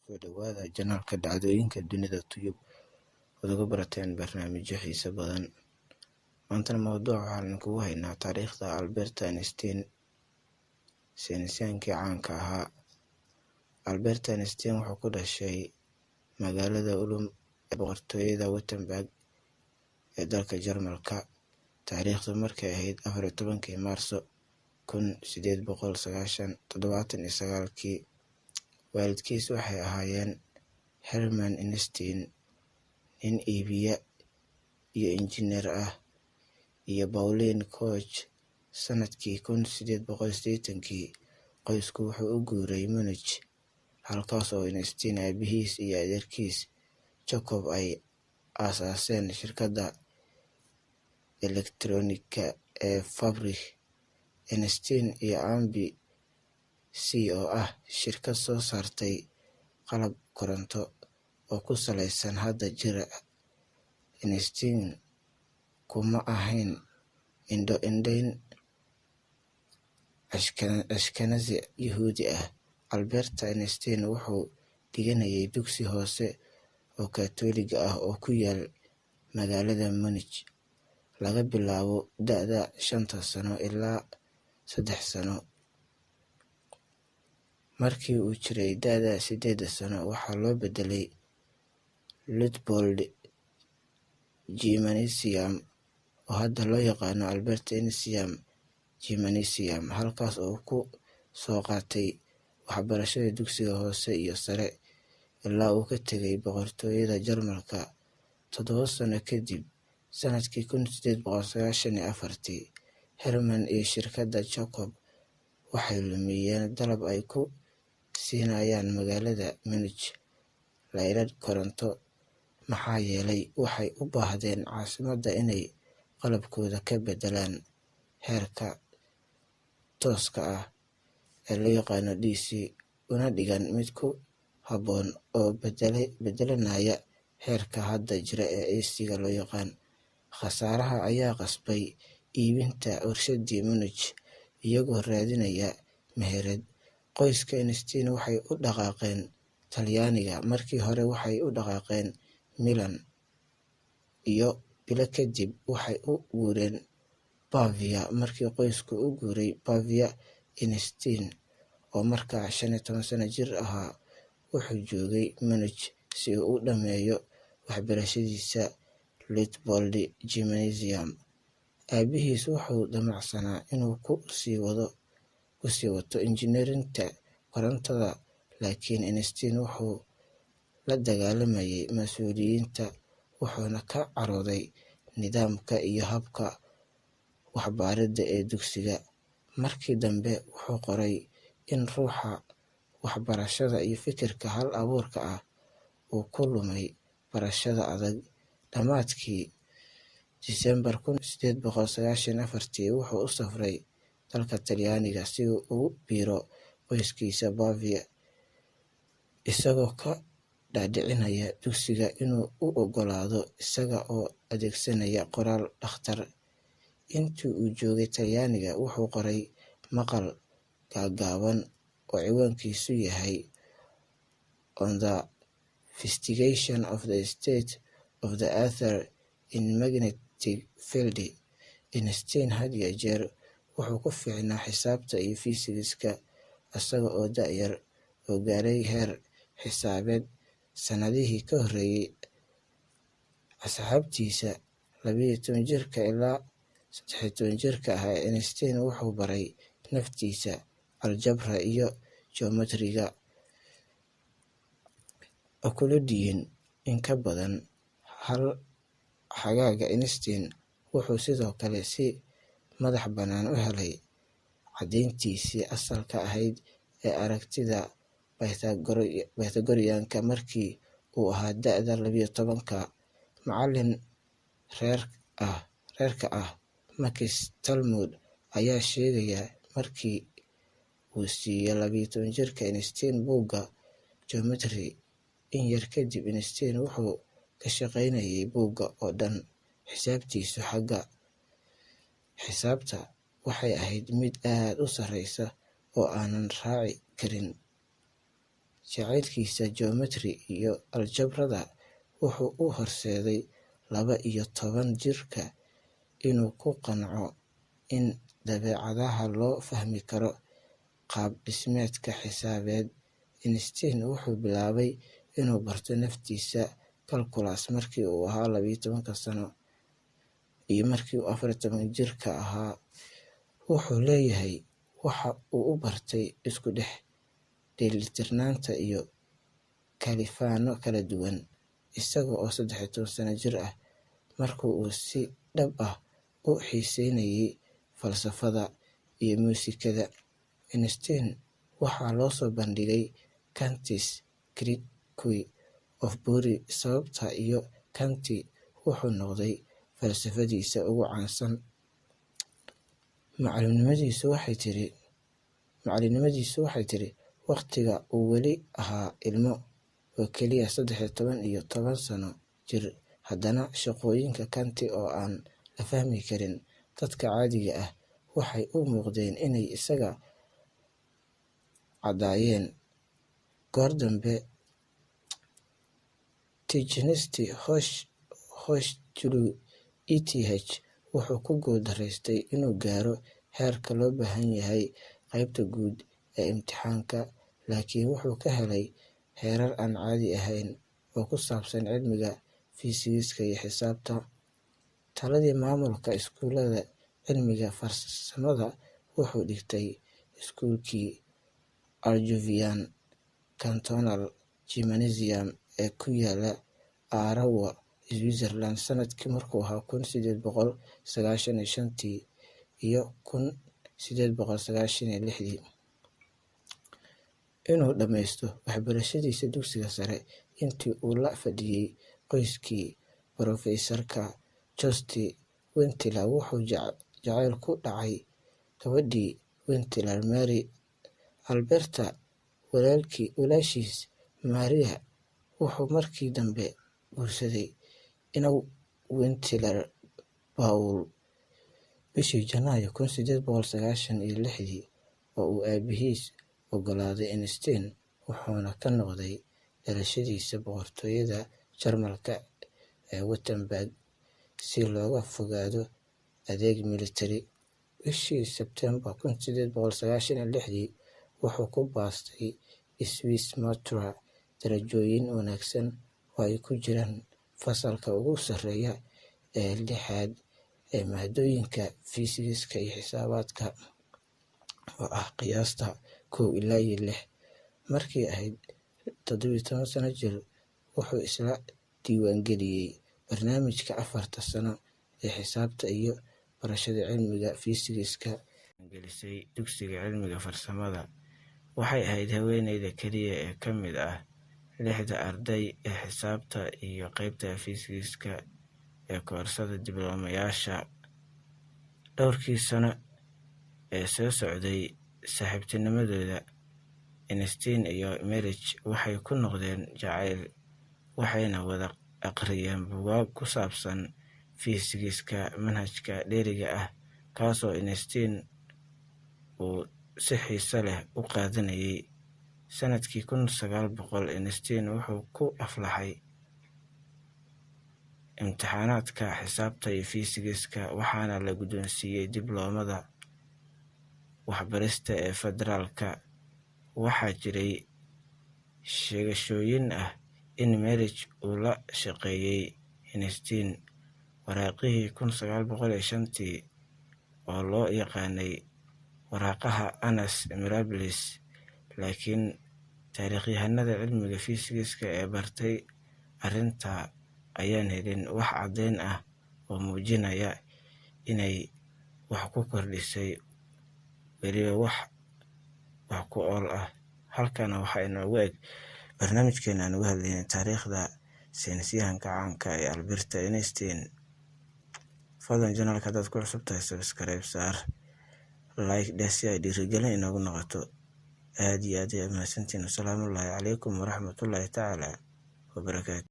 Kusoo dhawaada janaalka dhacdooyinka dunida Tube ood uga barateen barnaamijyo xiiso badan. Maantana mawduuca waxaan idinkugu haynaa taariikhda Albert Einstein, saynisyahankii caanka ahaa. Albert Einstein wuxuu ku dhashay magaalada Ulm ee boqortooyada Württemberg ee dalka Jarmalka. Taariikhdu markay ahayd 14-kii Maarso 1879-kii. Waalidkiis waxay ahaayeen Hermann Einstein, nin iibiye iyo injineer ah, iyo Pauline Koch. Sanadkii 1880-kii qoysku wuxuu u guuray Munich, halkaas oo Einstein aabihiis iyo adeerkiis Jacob ay aasaaseen shirkadda elektaroonigga ee Fabrik Einstein iyo Ambi C oo ah shirkad soo saartay qalab koronto oo ku saleysan hadda jira. Einstein kuma ahayn indho-indheyn Ashkenazi Yuhuudi ah. Albert Einstein wuxuu dhiganayay dugsi hoose oo Katoliig ah oo ku yaal magaalada Munich laga bilaabo da'da 5 sano ilaa 3 sano. Markii uu jiray da'da 8 sano, waxaa loo bedelay Luitpold Gymnasium, oo hadda loo yaqaan Albert Einstein Gymnasium, halkaas oo uu ku soo qaatay waxbarashada dugsiga hoose iyo sare ilaa uu ka tegay boqortooyada Jarmalka 7 sano kadib sanadkii 1894-tii. Hermann iyo shirkadda Jacob waxay lumiyeen dalab ay ku siinayaan magaalada Munich laydhadh koronto, maxaa yeelay waxay u baahdeen caasimadda inay qalabkooda ka beddelaan heerka tooska ah ee loo yaqaano DC una dhigaan mid ku habboon oo beddelanaya heerka hadda jira ee AC-ga loo yaqaan. Khasaaraha ayaa qasbay iibinta warshaddii Munich. Iyagoo raadinaya meherad, qoyska Einstein waxay u dhaqaaqeen Talyaaniga. Markii hore waxay u dhaqaaqeen Milan, iyo bilo kadib waxay u guureen Pavia. Markii qoysku u guuray Pavia, Einstein oo markaa 15 sano jir ahaa wuxuu joogay Munich si uu u dhammeeyo waxbarashadiisa Luitpold Gymnasium. Aabihiis wuxuu damacsanaa inuu ku sii wato injineerinta korontada, laakiin Einstein wuxuu la dagaallamayay mas'uuliyiinta, wuxuuna ka carooday nidaamka iyo habka waxbaridda ee dugsiga. Markii dambe wuxuu qoray in ruuxa waxbarashada iyo fikirka hal abuurka ah uu ku lumay barashada adag. Dhammaadkii Diseembar 1894-tii wuxuu u safray dalka Talyaaniga si uu ugu biiro qoyskiisa Pavia, isagoo ka dhaadhicinaya dugsiga inuu u oggolaado isaga oo adeegsanaya qoraal dhakhtar. Intii uu joogay Talyaaniga wuxuu qoray maqaal gaagaaban oo ciwaankiisu yahay On the Investigation of the State of the Ether in Magnetic Field. Einstein had iyo jeer wuxuu ku fiicnaa xisaabta iyo fiisigiska isaga oo da'yar, oo gaaray heer xisaabeed sanadihii ka horreeyay asxaabtiisa 12 jirka ilaa 13 jirka ah. Einstein wuxuu baray naftiisa aljabra iyo geometriga Euclidean in ka badan hal xagaaga. Einstein wuxuu sidoo kale si madax bannaan u helay caddeyntiisii asalka ahayd ee aragtida Pythagorean-ka markii uu ahaa da'da 12-ka. Macallin reerka ah Max Talmud ayaa sheegaya markii uu siiyay 12 jirka Einstein buugga geometry. In yar kadib Einstein wuxuu ka shaqaynayay buugga oo dhan. Xisaabtiisu xagga xisaabta waxay ahayd mid aad u sarreysa oo aanan raaci karin. Jacaylkiisa geometry iyo aljabrada wuxuu u horseeday 12 jirka inuu ku qanco in dabeecadaha loo fahmi karo qaab dhismeedka xisaabeed. Einstein wuxuu bilaabay inuu barto naftiisa calculus markii uu ahaa 12 sano, iyo markii uu 14 jirka ahaa wuxuu leeyahay waxa uu u bartay isku dhex dheelitirnaanta iyo kalifaano kala duwan. Isaga oo 13 sano jir ah markii uu si dhab ah u xiiseynayay falsafada iyo muusikada, Einstein waxaa loo soo bandhigay Kant's Critique of Pure Sababta iyo Kant wuxuu noqday falsafadiisa ugu caansan. Macallinimadiisu waxay tiri waqtiga uu weli ahaa ilmo, oo kaliya 13 iyo 10 sano jir, haddana shaqooyinka Kant oo aan la fahmi karin dadka caadiga ah waxay u muuqdeen inay isaga caddaayeen. Goor dambe, Technische Hochschule ETH wuxuu ku guul daraystay inuu gaaro heerka loo baahan yahay qaybta guud ee imtixaanka, laakiin wuxuu ka helay heerar aan caadi ahayn oo ku saabsan cilmiga fiisigiska iyo xisaabta. Taladii maamulka iskuulka cilmiga farsamada, wuxuu dhigtay iskuulkii Allgäuer Kantonal Gymnasium ee ku yaala Aarau, Switzerland, sanadkii markuu ahaa 1895 iyo 1896. Inuu dhammaysto waxbarashadiisa dugsiga sare intii uu la fadhiyay qoyskii Professorka Jost Winteler, wuxuu jacayl ku dhacay gabadhii Winteler, Marie Alberta. Walaashiis Maria wuxuu markii dambe guursaday Ina Winteler Paul bishii Janaayo 1896, oo uu aabihiis oggolaaday. Einstein wuxuuna ka noqday dhalashadiisa boqortooyada Jarmalka ee Württemberg si looga fogaado adeeg militari. Bishii Sebtembar 1896 wuxuu ku baastay Swiss Matura darajooyin wanaagsan oo ay ku jiraan fasalka ugu sarreeya ee lixaad ee maadooyinka fiisigiska iyo xisaabaadka, oo ah qiyaasta 1 ilaa 6. Markii ahayd 17 sano jir, wuxuu isla diiwaangeliyay barnaamijka 4-ta sano ee xisaabta iyo barashada cilmiga fiisigiska. Gelisay dugsiga cilmiga farsamada. Waxay ahayd haweeneyda kaliya ee ka mid ah lixda arday ee xisaabta iyo qaybta fiisigiska ee koorsada diblomayaasha. Dhowrkii sano ee soo socday, saaxiibtinimadooda Einstein iyo Marić waxay ku noqdeen jacayl, waxayna wada akhriyeen buugaag ku saabsan fiisigiska manhajka dheeriga ah, kaasoo Einstein uu si xiiso leh u qaadanayay. Sanadkii 1900, Einstein wuxuu ku aflaxay imtixaanaadka xisaabta iyo fiisigiska, waxaana la guddoonsiiyey dibloomada waxbarista ee federaalka. Waxaa jiray sheegashooyin ah in Marić uu la shaqeeyay Einstein waraaqihii 1905 oo loo yaqaanay waraaqaha Annus Mirabilis, laakiin taariikhyahanada cilmiga fiisigiska ee bartay arrinta ayaan helin wax caddayn ah oo muujinaya inay wax ku kordhisay weliba wax wax ku ool ah. Halkana waxaa inoogu eg barnaamijkeena aan uga hadlaynay taariikhda saynisyahanka caanka ee Albert Einstein. Fadlan channelka haddaad ku cusub tahay, subscribe saar, like dheh si ay dhiirigelin inoogu noqoto. Aad iyo aad ayaad mahadsantihiin. Wasalaamullaahi calaykum waraxmatullaahi tacaala wabarakaatu.